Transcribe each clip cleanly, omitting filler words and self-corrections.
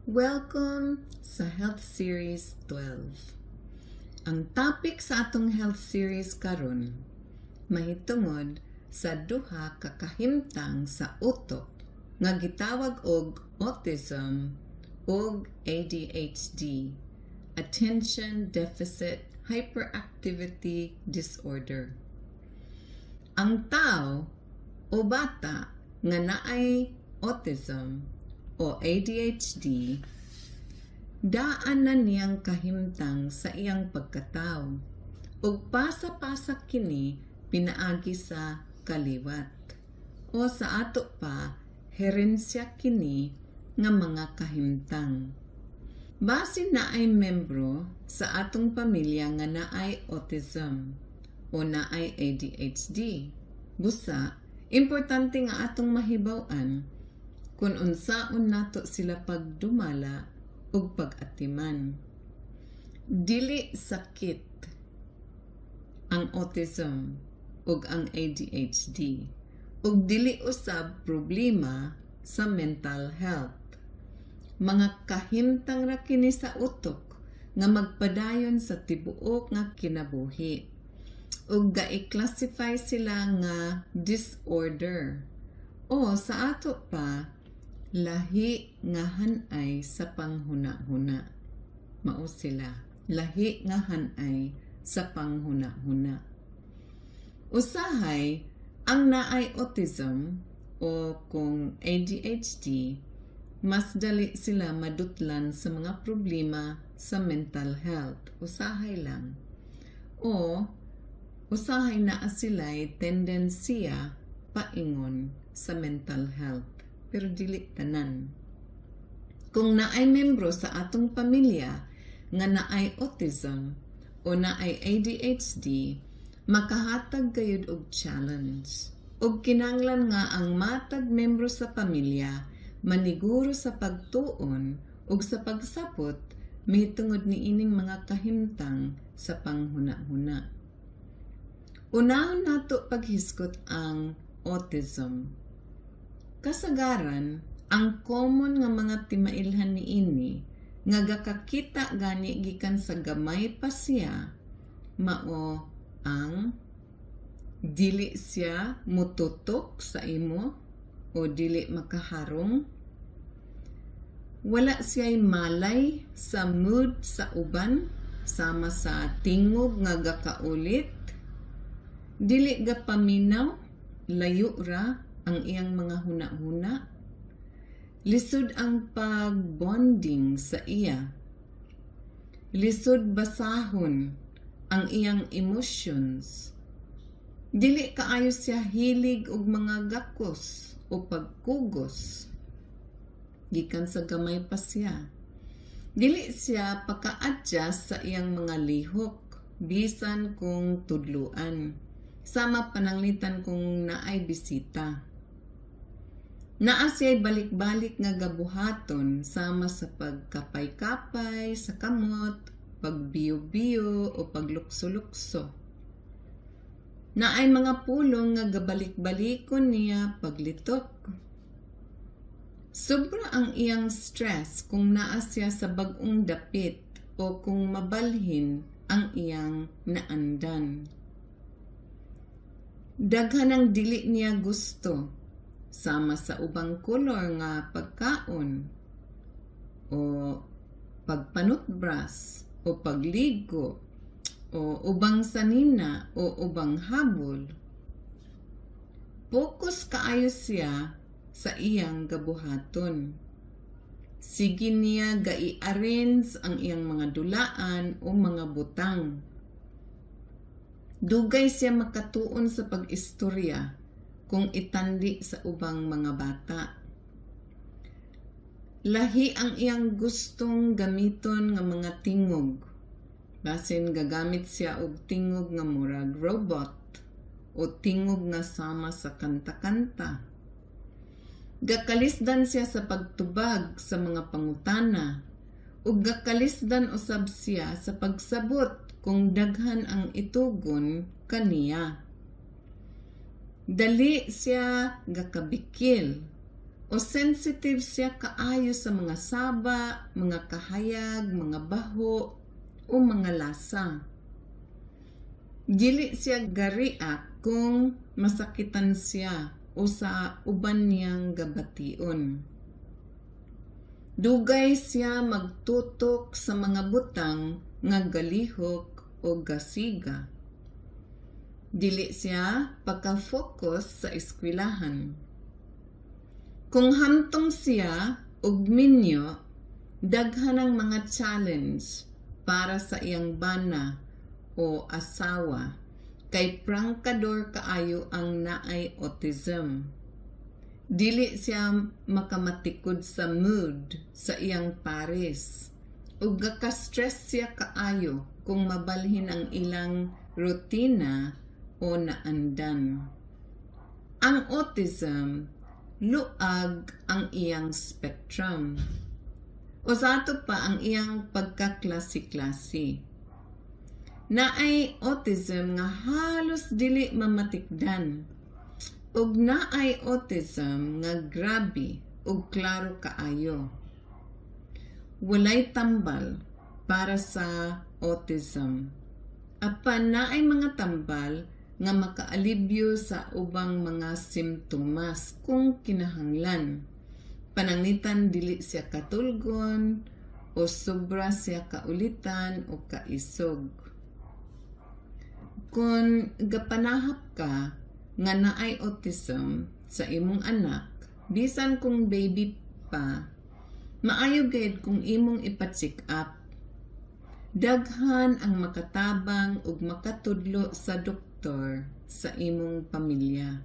Welcome sa Health Series 12. Ang topic sa atong Health Series karon mahitungod sa duha ka kahimtang sa utok nga gitawag og autism ug ADHD, Attention Deficit Hyperactivity Disorder. Ang tao o bata nga naay autism o ADHD, daan na niyang kahimtang sa iyang pagkatao ug pasa-pasa kini pinaagi sa kaliwat o sa ato pa, herensya kini nga mga kahimtang. Basin naay membro sa atong pamilya nga naay autism o naay ADHD. Busa, importante nga atong mahibaw-an kung unsaon nato sila pagdumala ug pag-atiman. Dili sakit ang autism ug ang ADHD ug dili usab problema sa mental health. Mga kahimtang ra kini sa utok nga magpadayon sa tibuok nga kinabuhi ug ga-i-classify sila nga disorder o sa ato pa, lahi nga han-ay sa panghuna-huna. Mao sila, lahi nga han-ay sa panghuna-huna. Usahay, ang naay autism o kung ADHD, mas dali sila madutlan sa mga problema sa mental health. Usahay lang. O usahay naa sila'y tendensiya paingon sa mental health. Pero dili tanan. Kung naay membro sa atong pamilya nga naay autism o naay ADHD, makahatag gayud og challenge. Ug kinahanglan nga ang matag membro sa pamilya maniguro sa pagtuon ug sa pagsapot mahitungod niining mga kahimtang sa panghuna-huna. Unahon nato paghisgot ang autism. Kasagaran, ang common nga mga timailhan niini nga gakakita gani gikan sa gamay pa siya mao ang dili siya mututok sa imo o dili makaharong, wala siya'y malay sa mood sa uban, sama sa tingog nga gakaulit, dili gapaminaw, layo ra ang iyang mga huna-huna, lisod ang pag-bonding sa iya, lisod basahon ang iyang emotions, dili kaayo siya hilig og mga gakos o pagkugos gikan sa gamay pa siya, dili siya paka-adjust sa iyang mga lihok bisan kung tudluan, sama pananglitan kung naay bisita, naa siya'y balik-balik nga gabuhaton sama sa pagkapay-kapay sa kamot, pagbiyo-biyo o paglukso-lukso, naay mga pulong nga gabalik-balikon niya paglitok, sobra ang iyang stress kung naa siya sa bag-ong dapit o kung mabalhin ang iyang naandan, daghan ang dili niya gusto sama sa ubang kolor nga pagkaon o pagpa-toothbrush o pagligo o ubang sanina o ubang habol. Focus kaayo siya sa iyang gabuhaton. Sige niya gai-arrange ang iyang mga dulaan o mga butang. Dugay siya makatuon sa pag-istorya kung itandi sa ubang mga bata. Lahi ang iyang gustong gamiton nga mga tingog. Basin gagamit siya og tingog nga murag robot o tingog nga sama sa kanta-kanta. Gakalisdan siya sa pagtubag sa mga pangutana ug gakalisdan usab siya sa pagsabot kung daghan ang itugon kaniya. Dali siya gakabikil O sensitive siya kaayo sa mga saba, mga kahayag, mga baho, o mga lasa. Dili siya ga-react kung masakitan siya o sa uban niyang gabation. Dugay siya magtutok sa mga butang nga galihok o gasiga. Dili siya pagka-focus sa eskwelahan. Kung hamtong siya og minyo, daghan ang mga challenge para sa iyang bana o asawa kay prangkador kaayo ang naay autism. Dili siya makamatikod sa mood sa iyang pares ug gaka-stress siya kaayo kung mabalhin ang ilang rutina o naandan. Ang autism, luag ang iyang spectrum. O sa ato pa ang iyang pagkaklase-klase. Naay autism nga halos dili mamatikdan ug naay autism nga grabe ug klaro kaayo. Walay tambal para sa autism. Apan naay mga tambal nga makaalibyo sa ubang mga simptomas kung kinahanglan. Pananglitan dili siya katulgon o sobra siya kaulitan o kaisog. Kung gapanahap ka nga naay autism sa imong anak, bisan kung baby pa, maayo gayud kung imong ipa-check up. Daghan ang makatabang ug makatudlo sa doktor sa imong pamilya.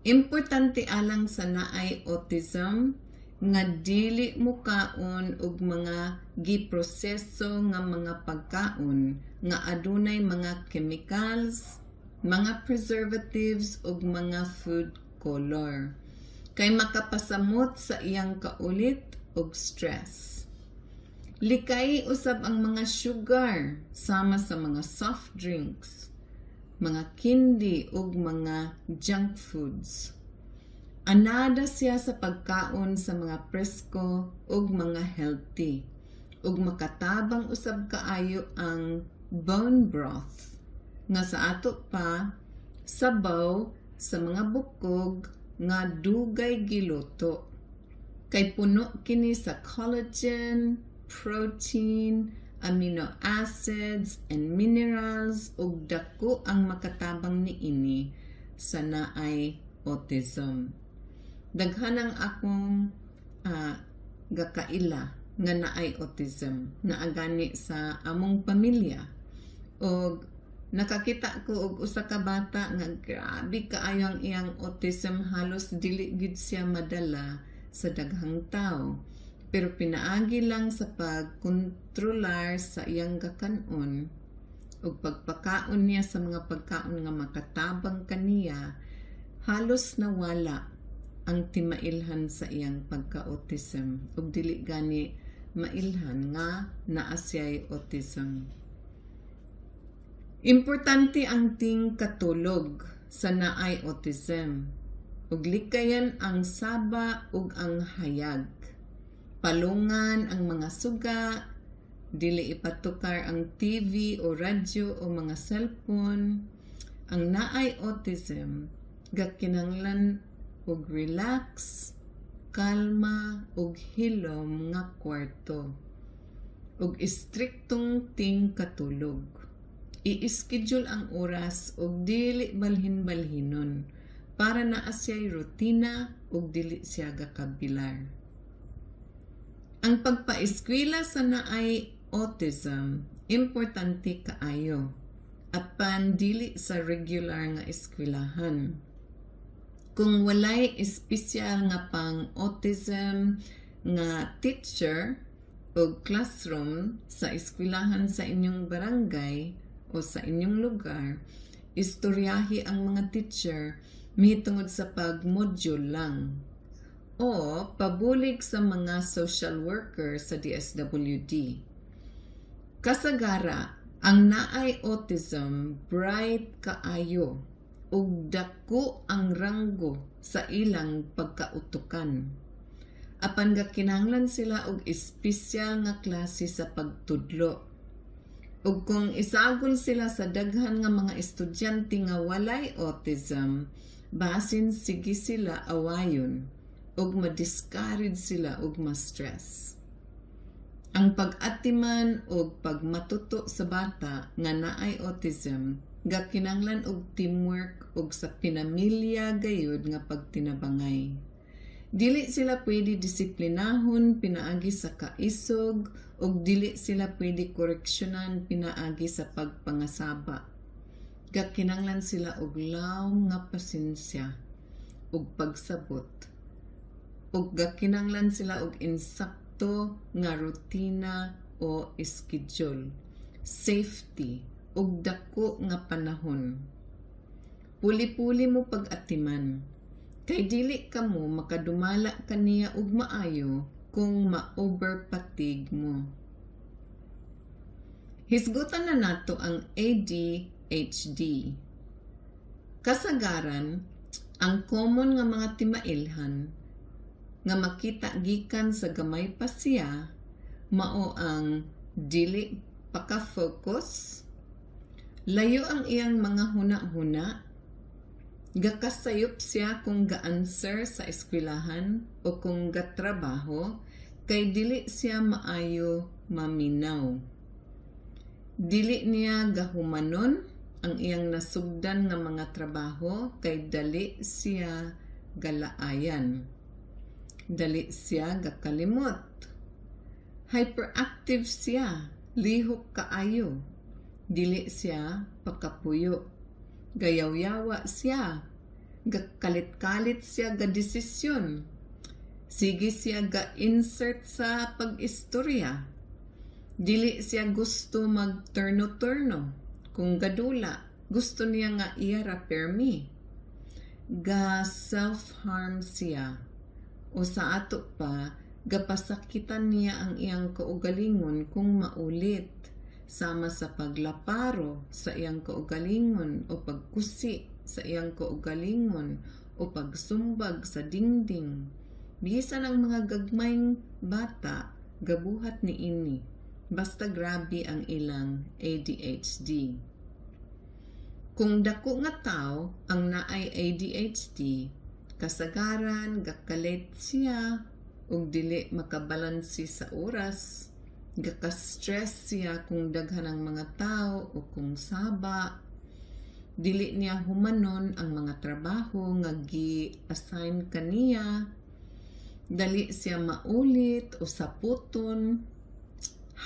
Importante alang sa naay autism nga dili mukaon og mga giproseso nga mga pagkaon nga adunay mga chemicals, mga preservatives ug mga food color kay makapasamot sa iyang kaulit ug stress. Likay usab ang mga sugar sama sa mga soft drinks, mga candy ug mga junk foods. Anada siya sa pagkaon sa mga presko ug mga healthy ug makatabang usab kaayo ang bone broth nga sa ato pa sabaw sa mga bukog nga dugay giluto kay puno kini sa collagen, protein, amino acids and minerals ug dako ang makatabang niini sa naay autism. Daghan ang akong gakaila nga naay autism, naa gani sa among pamilya og nakakita ko og usa ka bata nga grabe kaayo ang iyang autism, halos dili gid siya madala sa daghang tawo, pero pinaagi lang sa pagkontrolar sa iyang gakanon ug pagpakaon niya sa mga pagkaon nga makatabang kaniya, halos nawala ang timailhan sa iyang pagka-autism ug dili gani mailhan nga naa siya'y autism. Importante ang ting katulog sa naay autism ug likayan ang saba ug ang hayag. Palungan ang mga suga, dili ipatukar ang TV o radyo o mga cellphone. Ang naay autism gakinahanglan og relax, kalma ug hilom nga kwarto ug istriktong ting katulog. I-schedule ang oras ug dili balhin-balhinon para naa siya'y rutina ug dili siya gakabilar. Ang pagpaeskwela sa naay autism importante kaayo apan dili sa regular nga eskwelahan. Kung walay espesyal nga pang autism nga teacher o classroom sa eskwelahan sa inyong barangay o sa inyong lugar, istoryahi ang mga teacher mahitungod sa pag-module lang o pabulig sa mga social worker sa DSWD. Kasagara, ang naay autism bright kaayo ug dako ang ranggo sa ilang pagkautokan. Apan gakinahanglan sila og espesyal nga klase sa pagtudlo. Ug kung isagol sila sa daghan nga mga estudyante nga walay autism, basin sige sila awayon ug ma-discourage sila ug ma-stress. Ang pag-atiman ug pagmatuto sa bata nga naay autism gakinahanglan og teamwork ug sa pinamilya gayud nga pagtinabangay. Dili sila pwede disiplinahon pinaagi sa kaisog ug dili sila pwede koreksyonan pinaagi sa pagpangasaba. Gakinahanglan sila og lawom nga pasensya ug pagsabot. Ug gakinahanglan sila og insakto nga rutina o schedule, safety ug dako nga panahon. Puli-puli mo pag-atiman kay dili kamo makadumala kaniya og maayo kung ma-overfatigue mo. Hisgutan na nato ang ADHD. Kasagaran, ang common nga mga timailhan nga makita gikan sa gamay pa siya mao ang dili paka-focus, layo ang iyang mga huna-huna, gakasayop siya kung ga-answer sa eskwelahan o kung gatrabaho kay dili siya maayo maminaw. Dili niya gahumanon ang iyang nasugdan nga mga trabaho kay dali siya galaayan. Dali siya gakalimot. Hyperactive siya, lihok kaayo. Dili siya pakapuyo. Gayawyawa siya. Gakalit-kalit siya gadesisyon. Sige siya ga-insert sa pag-istorya. Dili siya gusto magturno-turno. Kung gadula, gusto niya nga iya ra permi. Ga self-harm siya. O sa ato pa, gapasakitan niya ang iyang kaugalingon kung maulit, sama sa paglaparo sa iyang kaugalingon o pagkusi sa iyang kaugalingon o pagsumbag sa dingding. Bisan ang mga gagmayng bata gabuhat niini. Basta grabe ang ilang ADHD. Kung dako nga tawo ang naay ADHD, kasagaran gaka-late siya ug dili makabalanse sa oras, gaka-stress siya kung daghan ang mga tao o kung saba, dili niya humanon ang mga trabaho nga gi-assign kaniya, dali siya maulit o saputon,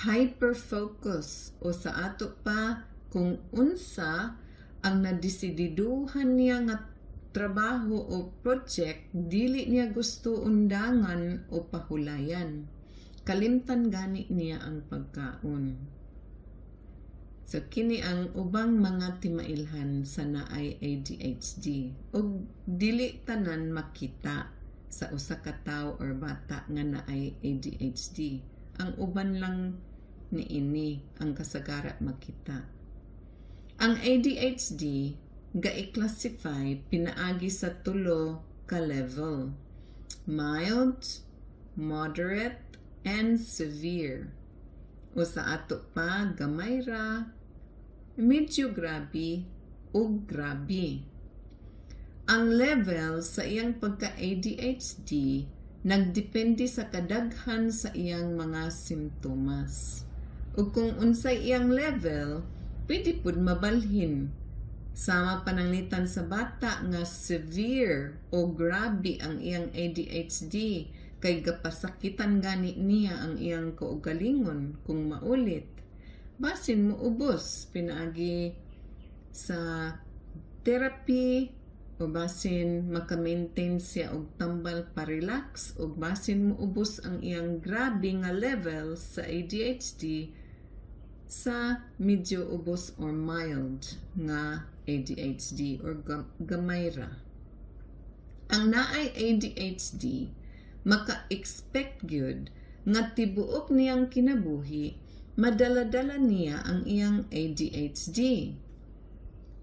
hyper-focus o sa ato pa, kung unsa ang nadesididuhan niya nga trabaho o project, dili niya gusto undangan o pahulayan. Kalimtan gani niya ang pagkaon. So kini ang ubang mga timailhan sa naay ADHD ug dili tanan makita sa usa ka tawo or bata nga naay ADHD. Ang uban lang niini ang kasagara makita. Ang ADHD ga-classify pinaagi sa tulo ka level: mild, moderate, and severe. O sa ato pa, gamay ra, medyo grabe, ug grabe. Ang level sa iyang pagka-ADHD nagdepende sa kadaghan sa iyang mga simptomas. Ug kung unsay iyang level, pwede pud mabalhin. Sama pananglitan sa bata nga severe o grabe ang iyang ADHD kay gapasakitan gani niya ang iyang kaugalingon kung maulit. Basin mo ubos pinaagi sa therapy o basin maka-maintain siya og tambal pa-relax o basin mo ubos ang iyang grabe nga level sa ADHD sa medyo ubos or mild nga ADHD or gamay ra. Ang naay ADHD maka-expect gyud nga tibuok niyang kinabuhi madala-dala niya ang iyang ADHD.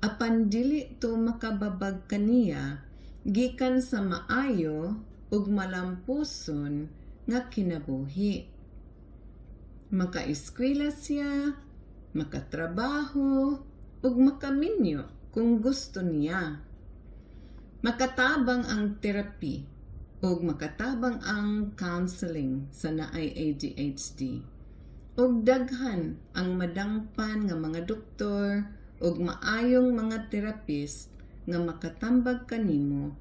Apan dili to makababag kaniya gikan sa maayo ug malampuson nga kinabuhi. Makaeskwela siya, makatrabaho, ug makaminyo kung gusto niya. Makatabang ang therapy ug makatabang ang counseling sa naay ADHD. Ug daghan ang madangpan nga mga doktor ug maayong mga therapist nga makatambag kanimo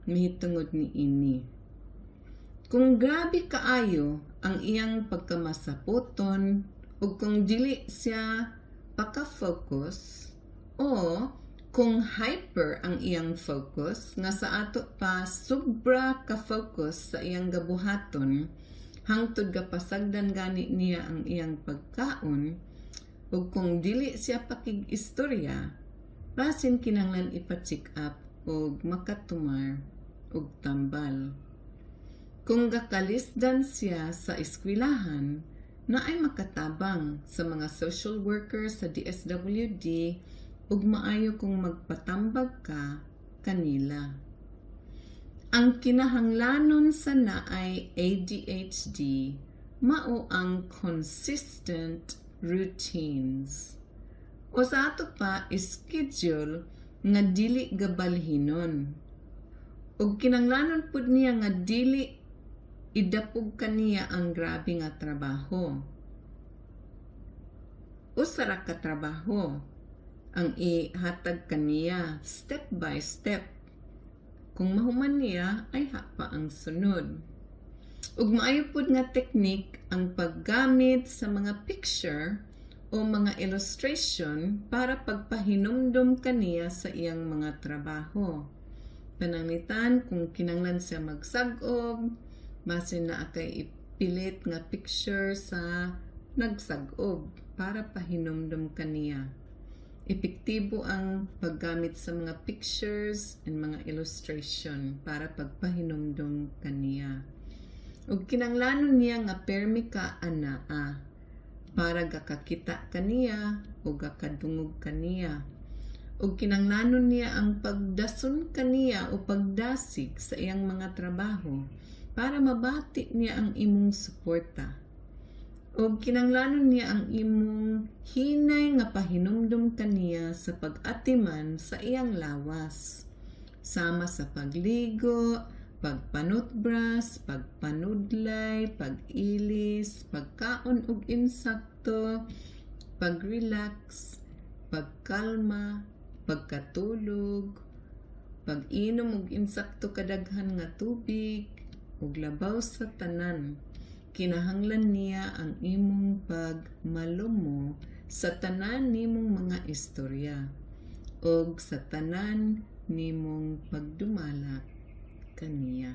mahitungod niini. Kung grabe kaayo ang iyang pagkamasaputon ug kung dili siya paka-focus o kung hyper ang iyang focus, nga sa ato pa sobra ka-focus sa iyang gabuhaton hangtod gapasagdan gani niya ang iyang pagkaon, ug kung dili siya pakig-istorya, basin kinahanglan ipa-check up ug makatumar og tambal. Kung gakalisdan siya sa eskwelahan, naay makatabang sa mga social workers sa DSWD ug maayo kung magpatambag ka kanila. Ang kinahanglanon sa naay ADHD mao ang consistent routines. O sa ato pa, schedule nga dili gabalhinon. Ug kinahanglanon pud niya nga dili idapog kaniya ang grabe nga trabaho. Usa ra ka trabaho ang ihatag kaniya step by step. Kung mahuman niya, ayha pa ang sunod. Ug maayo pud nga technique ang paggamit sa mga picture o mga illustration para pagpahinumdom kaniya sa iyang mga trabaho. Pananglitan kung kinahanglan siya magsag-ob, basin naa kay ipilit nga picture sa nagsag-ob para pahinumdom kaniya. Epektibo ang paggamit sa mga pictures and mga illustration para pagpahinumdom kaniya. Ug kinahanglanon niya nga permi ka anaa para gakakita kaniya o gakadungog kaniya. Ug kinahanglanon niya ang pagdason kaniya o pagdasig sa iyang mga trabaho para mabati niya ang imong suporta. Ug kinahanglanon niya ang imong hinay nga pahinumdom kaniya sa pag-atiman sa iyang lawas. Sama sa pagligo, pagpanutbras, pagpanudlay, pag-ilis, pagkaon og insakto, pag-relax, pagkalma, pagkatulog, pag-inom og insakto kadaghan nga tubig, ug labaw sa tanan, kinahanglan niya ang imong pagmalumo sa tanan nimong mga istorya ug sa tanan nimong pagdumala kaniya.